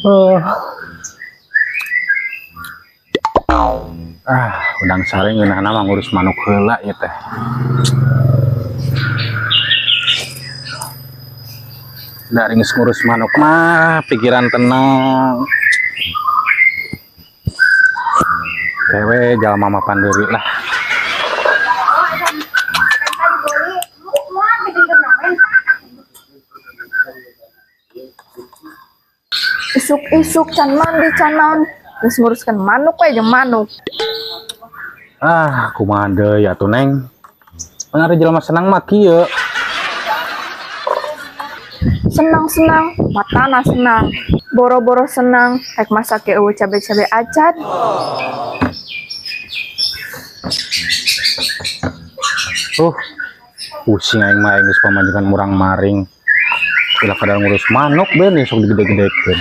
Oh. Ah, udang sare ngeunahna mah ngurus manuk heula ieu teh. Dari geus ngurus manuk mah pikiran tenang. Kewe jalma mapan deui lah. Isuk-isuk can mandi can naon geus nguruskeun manuk we jeung manuk. Ah, kumaha deui atuh Neng. Bener jelema senang mah kieu. Senang-senang, matana senang. Boro-boro senang, rek masak ge eueuh cabe-cabe acan. Pusing aing mah aing geus pamajikan murang-maring. Ulah kadang ngurus manuk ben sok digede-gedekeun.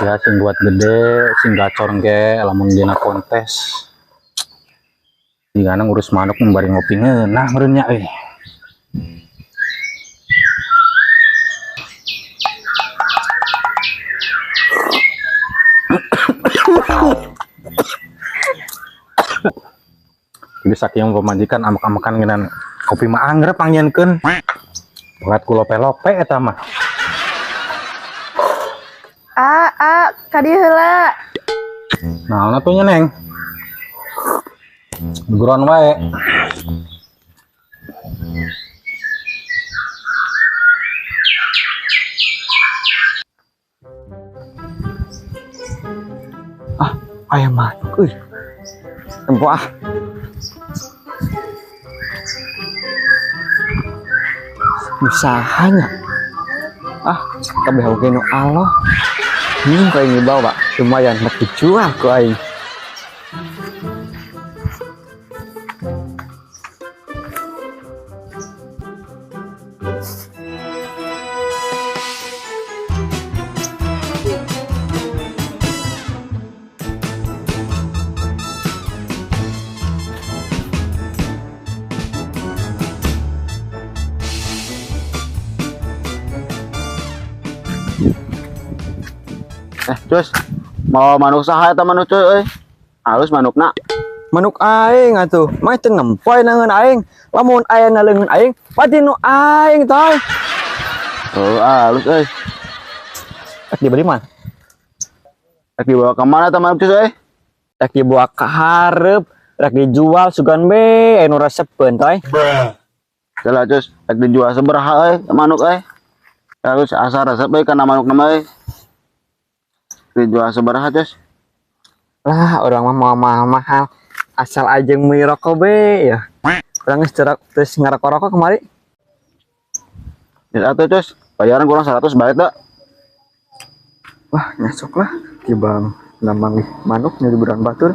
Ya sing buat gede, sing gacor ge lamun dina kontes. Digana ngurus manuk mun bari ngopi ngeunah meureun nya euy. Jadi saking pemajikan amek-amekan ngeunaan kopi mah anggrep pangnyieunkeun. Berat ku lope-lope eta mah. Ah, ah, ka dieu heula. Naon atuh nya, Neng? Guruan wae. Ah, aya manuk euy. Tempo ah. Usahanya. Ah, kabeh oge nu aloh. Ku aing dibawa, lumayan mek dijual ku aing. Cus, mau manuk saha eta manuk cuy euy? Halus manukna. Manuk aing atuh, mah teu nempoy nangeun aing. Lamun aya na leungeun aing, pati nu aing toy. Oh, halus euy. Rek dibeli mah? Rek dibawa ke mana eta manuk cuy euy? Rek dibawa ka hareup, rek dijual sugan be anu resepeun toy. Bruh. Salah cus, rek dijual sabaraha euy manuk euy? Halus asa resep euy kana manuk mah euy. Dijual sabaraha cus? Lah, orang mah mau mahal-mahal. Asal aja meuli rokok be ya. Urang geus terus ngarokok-rokok kemari. Ya atuh cus, bayaran kurang 100 balik dah. Wah, nyasok lah. Tibang namang manuk nyari buruan batur.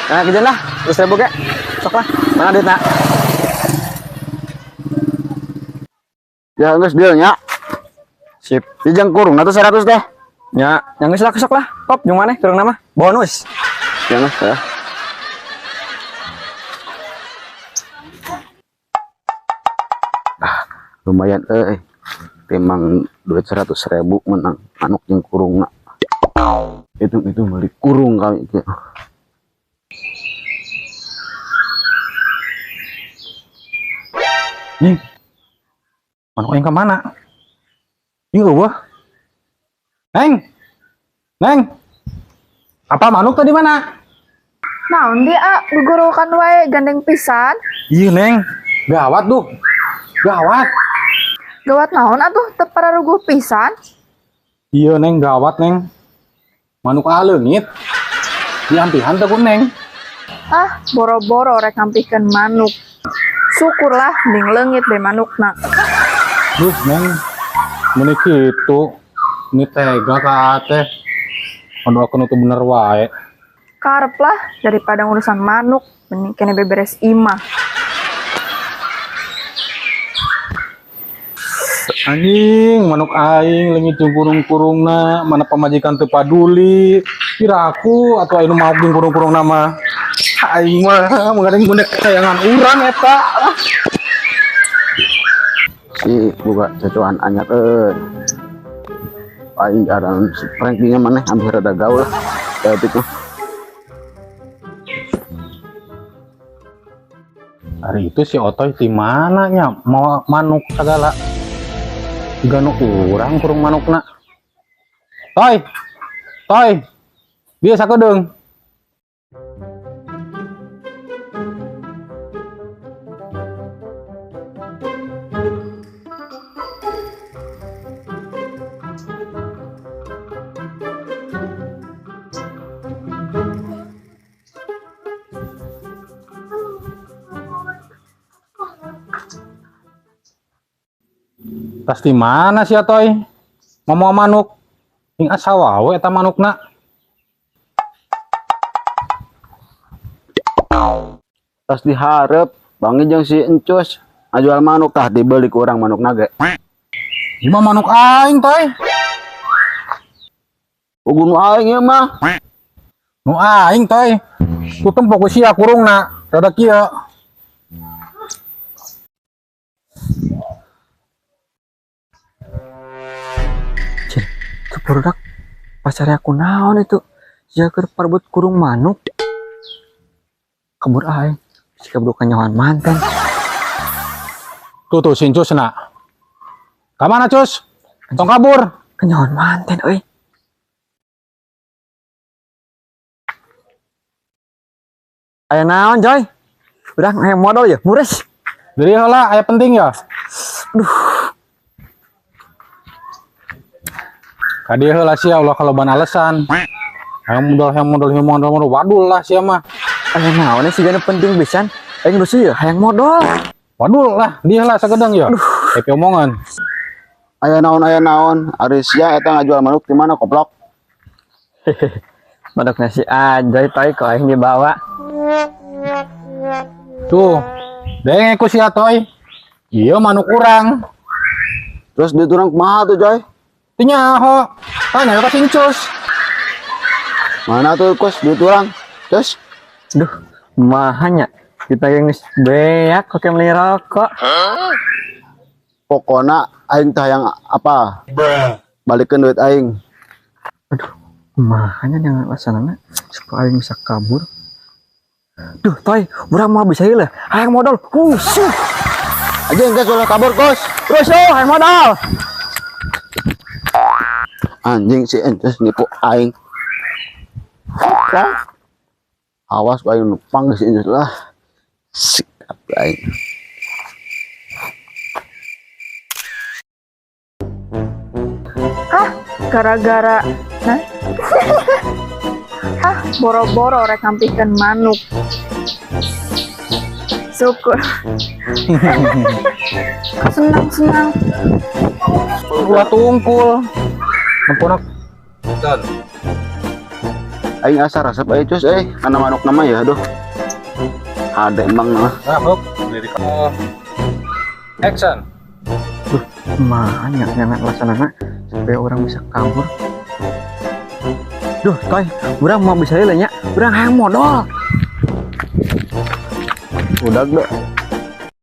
Nah, kejan lah, terus ribu ge. Sok lah, mana duitna? Ya geus deal nya. Sip. Dijang kurung atuh 100 teh. Ya, yang geus lah sok lah. Top jeung maneh kurang nama bonus. Ya geus ya. Ah, lumayan euy. Timang duit 100.000 menang manuk jeung kurungna. Itu beli kurung kali itu. Nih. Manuk aing ka mana? Ieu eueuh. Neng. Neng. Apa manuk tadi mana? Naon dia, ah, gugorokan wae gandeng pisan. Iya, Neng. Gawat duh. Gawat. Gawat naon atuh teu pararuguh pisan? Iya, Neng, gawat, Neng. Manuk aleungit. Diampihan teh ku Neng. Ah, boro-boro rek ngampihkeun manuk. Syukurlah mending leungit be manukna. Duh, Neng. Meni kitu. Ini tega ka teh. Mendoakeun itu bener wae. Karep lah daripada ngurusan manuk, mending kene beberes imah. Anjing, manuk aing leungit jeung kurung-kurungna, mana pamajikan teu paduli. Kira aku atuh anu maok jeung kurung-kurungna mah. Aing mah mengadeng budak kesayangan urang eta. Si boga cacuan anyar euy. Aing jaran si Frankie nya maneh ambil rada gaul lah. Saeutik mah. Hari itu si Otoy di mana nya mau manuk segala. Ganu urang kurung manukna. Toy. Toy. Biasa sakedeung. Tas di mana sih Toy? Mau manuk. Ing asa wae eta manukna. Tas diharep bangi jeung si Encus ngajual manuk tah dibeli ku urang manukna ge. Ieu mah manuk aing, Toy. Ugun nu aing ieu mah. Nu aing, Toy. Ku tempo ku sia kurungna, rada kieu. Itu produk pasarnya aku naon itu. Sia keur parebut kurung manuk. Kabur aing. Si kabur kanyawan mantan. Tuh tuh si Encus na. Ka mana, Cus? Tong kabur. Kanyawan mantan euy. Aya naon, Joy? Udah hayang modal ya, mures. Jadi heula aya penting ya. Duh. Kadieu heula sia ulah kaloban alasan. Hayang modal, hayang modal, hayang modal, modal. Wadul lah sia mah. Aya naon sih gana penting pisan. Aing geus ieu hayang modal. Wadul lah, dia lah sagedeung ya. Happy omongan. Aya naon, aya naon? Ari sia eta ngajual manuk di mana koplok? Manuk nasi Ajoy toy kok aing dibawa. Tuh, denge ku sia toy. Ieu manuk urang. Terus duit urang kumaha tuh, Joy? Teu nyaho. Tanya ka si Encus. Mana tuh, Kus, duit urang? Terus? Duh, mahanya. Kita yang geus beak kok beli rokok. Hah? Pokona aing teh hayang apa? Bruh. Balikeun duit aing. Aduh, mahanya yang alasanna supaya aing bisa kabur. Duh, toy, urang mah bisa ieu lah. Hayang modal. Husuh. Anjing geus ulah kabur, Kus. Terus yo, hayang modal. Anjing si Encus nipu aing. Lah. Awas aing nupang si Encus lah. Sikap aing. Ah, gara-gara nah. Ah, boro-boro rek ngampihkeun manuk. Syukur. Senang-senang. Ulah tungkul. Nemponak. Dan aing asa resep euy Cus euy, kana manuk nama ya aduh. Ada emang mah. Nah, hop, dari kamu. Action. Duh, mahanya jangan alasanana supaya orang bisa kabur. Duh, toy, urang mau bisa ieu nya. Urang hayang modal. Udah deh.